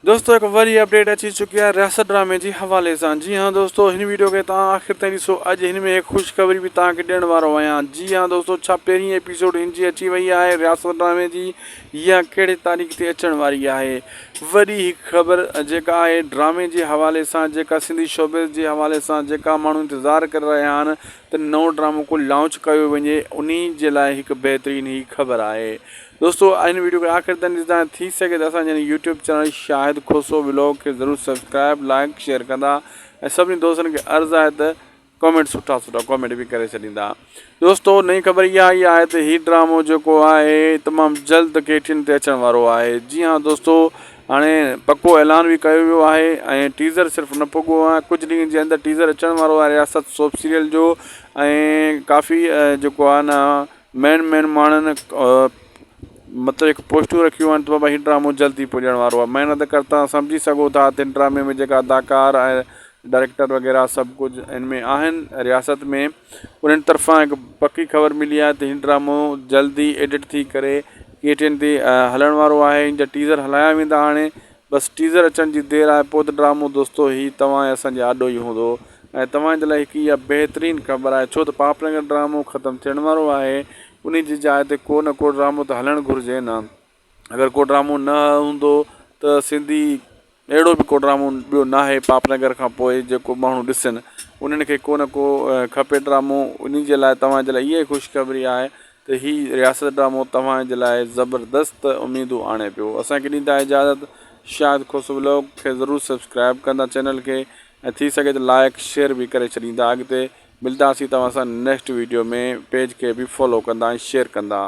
دوستو هڪ وري اپڊيٽ اچي چڪي آهي رياست ڊرامي جي حوالي سان جي ها دوستو هن ويڊيو کي توهان آخر تائين ڏسو اڄ هن ۾ هڪ خوشخبري به توهان کي ڏيڻ وارو آهيان جي ها دوستو ڇا پهرين ايپيسوڊ هن جي اچي وئي آهي رياست ڊرامي جي يا ڪهڙي تاريخ تي اچڻ واري آهي وڏي هڪ خبر جيڪا آهي ڊرامي جي حوالي سان جيڪا سنڌي شوبز جي حوالي سان جيڪا ماڻهو انتظار ڪري رهيا آهن ته نئون ڊرامو ڪو لانچ ڪيو وڃي انهي جي لاء هڪ بهترين هي خبر آهي دوستو هن ويڊيو کي آخر تائين ڏسندا ٿي سگهي ته اسان جي YouTube channel Shahid Khoso vlog کي ضرور سبسڪرائب لائڪ شيئر ڪندا ۽ سڀني دوستن کي عرض آهي ته ڪمينٽ سٺا سٺا ڪمينٽ به ڪري ڇڏيندا دوستو نئين خبر اها ئي آهي ته هي ڊرامو جيڪو آهي تمام جلد ڪي ٽي اين تي اچڻ وارو آهي جي ها دوستو هاڻي پڪو اعلان به ڪيو ويو آهي ۽ ٽيزر صرف نه پڳو آهي ڪجهه ڏينهن جي اندر ٽيزر اچڻ وارو آهي رياست سوپ سيريل جو ۽ ڪافي جيڪو آهي نه مين مين ماڻهن مطلب هڪ پوسٽون رکيون آهن ته بابا هي ڊرامو جلد ئي پڄڻ وارو آهي محنت ڪر تان سمجهي سگهو ٿا ته هن ڊرامي ۾ جيڪا اداڪار ۽ ڊائريڪٽر وغيره سڀ ڪجهه ان ۾ آهن رياست ۾ انهن طرفان هڪ پڪي خبر ملي آهي ته هي ڊرامو جلد ئي ايڊٽ ٿي ڪري ڪي ٽي اين تي هلڻ وارو آهي ان جا ٽيزر هلايا ويندا هاڻي بس ٽيزر اچڻ جي دير آهي پوء ته ڊرامو دوستو هي توهان ۽ اسان جي آڏو ئي هوندو ۽ توهان جي لاء هڪ اها بهترين خبر آهي ڇو ته پاپ نگر ڊرامو ختم ٿيڻ وارو آهي انهي جي جاء تي ڪو نه ڪو ڊرامو ته هلڻ گهرجي نه اگر ڪو ڊرامو نه هوندو ته سنڌي اهڙو به ڪو ڊرامو ٻيو ناهي پاپ نگر کان پوء جيڪو ماڻهو ڏسن انهن کي ڪو نه ڪو کپي ڊرامو انهي جي لاء توهان جي لاء اها ئي خوشخبري آهي ته هي رياست ڊرامو توهان جي لاء زبردست اميدون آڻي پيو اسان کي ڏيندا اجازت شاهد کوسو ولاگ کي ضرور سبسڪرائب ڪندا چينل کي ۽ ٿي سگهي ته لائڪ شيئر به ڪري ڇڏيندا اڳتي ملداسين توهان سان نيڪسٽ ويڊيو ۾ پيج کي به فالو ڪندا ۽ شيئر ڪندا.